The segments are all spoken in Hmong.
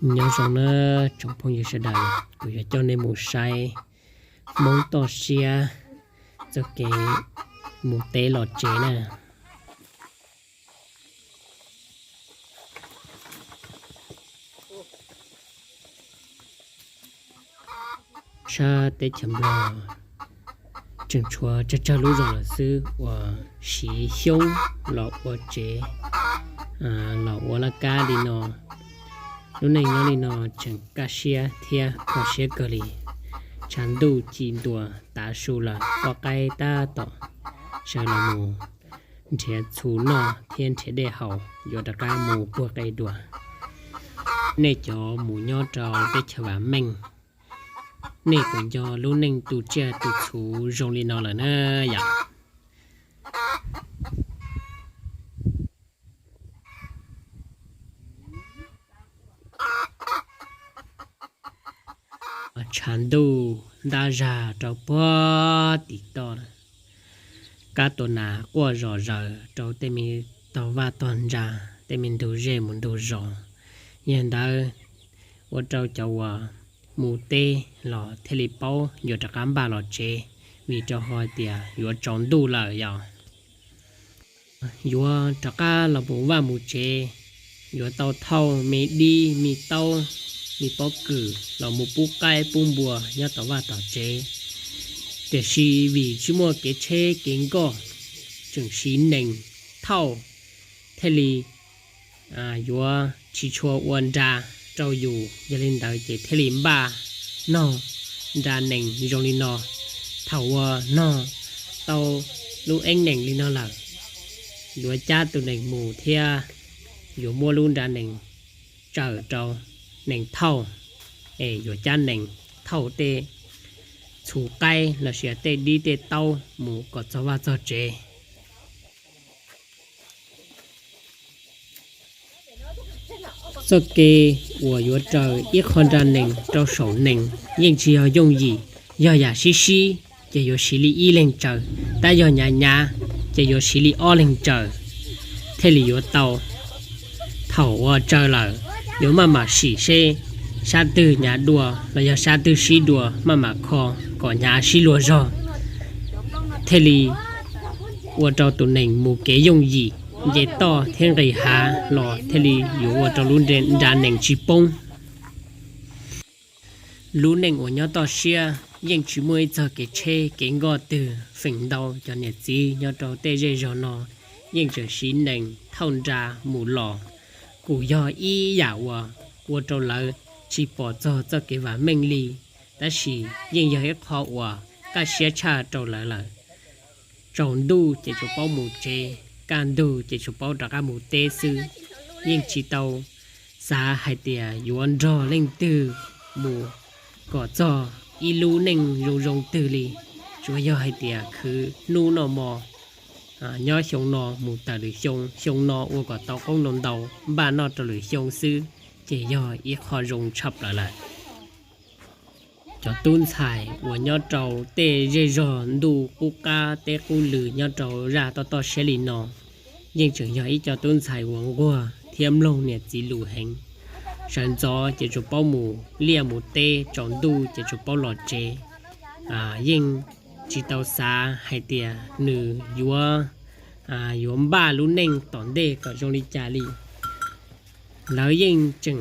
Nyob zoo na tsoom phooj ywg sawv daws, kuv yuav coj nej mus saib Hmoob toj siab txoj kev mus teb los tsev na. Sab teb chaws Nplog tseem tshuav tsawg tsawg lub zos lawm xwb uas siv xyoob los ua tsev, los ua laj kab li no. Lub neej nyob li no tseem kaj siab thiab kho siab kawg li. Tshav ntuj ci ntua tav su lawm, poj qaib tab tom sawv los mus nrhiav txhuv noj thiab nrhiav dej haus yuav rov qab mus puag qe dua. Nej cov mus nyob rau teb chaws vam meej, nej puas nco lub neej tu tsiaj tu txhuv zoo li no lawm na yom? Tshav ntuj ntab zag rau puag tim toj, kab tua nas quaj zom zaws rau tej me tog vaj tog ntsa, tej me ntug zej mus ntug zos. Yog li ntawd, ua rau cov uas mus teb los thiaj li paub yuav rov qab npaj los tsev, vim rau qhov tias yuav tsaus ntuj lawm yom. Yuav rov qab los mus vaj mus tsev, yuav tau thauj me dib me taub me pob kws los mus pub qaib pub npua nyob tom vaj tom tsev. Tiam sis vim tsis muaj kev tsheb kev nkoj, tseem siv nees thauj, thiaj li yuav tsis tshua ua nra rau yus. Yog li ntawd ces thiaj li npaj nog nra nees zoo li no. Thaum uas nog tau lub eeb nees li no lawm, yuav cab tus nees mus thiab yuav muab lub nra nees tsaws rau nees thauj, es yuav cab nees thauj tej txhuv qaib los sis tej dib tej taub mus kom txog vaj txog tsev. Txoj kev uas yuav raws ib qho nra nees rau saum nees yeej tsis yog yooj yim, yog yam sib sib ces yuav siv li ib leeg tsaws, tab yog hnyav hnyav ces yuav siv li ob leeg tsaws thiaj li yuav tau. Thaum uas tsaws lawm, yuav maj mam sim seb sab twg hnyav dua los yog sab twg sib dua, maj mam kho kom hnyav sib luag zog, thiaj li ua rau tus nees mus kev yooj yim, nce toj thiab nqis hav los thiaj li yuav ua rau lub nra nees tsis poob. Lub neej uas nyob toj siab yeej tsis muaj ib txog kev tsheb kev nkoj twg. Feem ntau cov niam txiv nyob rau tej zej zog no yeej tseem siv nees thauj nra mus los, kuj yog ib yam uas ua rau lawv tsis pom txog txoj kev vam meej li, tab sis yeej yog ib qho uas kaj siab tshaj rau lawv lawm. Tsaus ntuj ces tsuas paub mus tsev, kaj ntug ces tsuas paub rov qab mus teb xwb. Yeej tsis tau xav hais tias yuav nrog leej twg mus kom txog ib lub neej zoo zoo twg li. Tsuas yog hais tias khwv hnub noj hmo, nyob xyoo no mus tawm lwm xyoo, xyoo no ua kom tau qoob ntau ntau, npaj noj rau lwm xyoo xwb, ces yog ib qho zoo tshaj plaws lawm. Cov tub ntxhais uas nyob rau tej zej zog ntuj qub qab teb qub lw nyob rau zaj toj toj siab li no, yeej tseem yog ib co tub ntxhais uas nquag thiab mloog niam txiv lus heev. Sawv ntxov ces tsuas paub mus liaj mus teb, tsaus ntuj ces tsuas paub los tsev. Yeej tsis tau xav hais tias nws yuav, yuav npaj lub neej tom ntej kom zoo li cas li. Lawv yeej tseem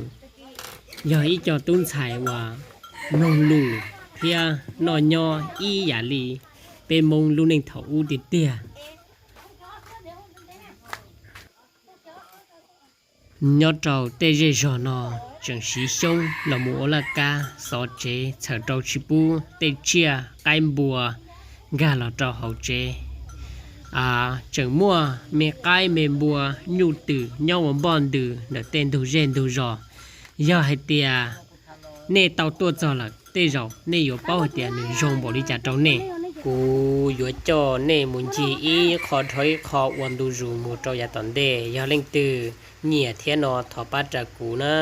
yog ib co tub ntxhais uas mloog lus thiab noj nyob ib yam li peb Hmoob lub neej thaum ub tiag tiag. Nyob rau tej zej zog no tseem siv xyoob los mus ua laj kab xov tsev txhawm rau tsis pub tej tsiaj qaib npua nkag los rau hauv tsev. Tseem muaj me qaib me npua nyuj twm nyob ua npoj ntws ntawm tej ntug zej ntug zos. Yog hais tias nej tau tuaj txog lawm tej zaum nej yuav paub hais tias nws zoo npaum li cas rau nej. Kuv yuav coj nej mus ncig ib qho dhau ib qho ua ntu zus mus rau yav tom ntej. Yog leej twg nyiam thiab no thov pab raws kuv na.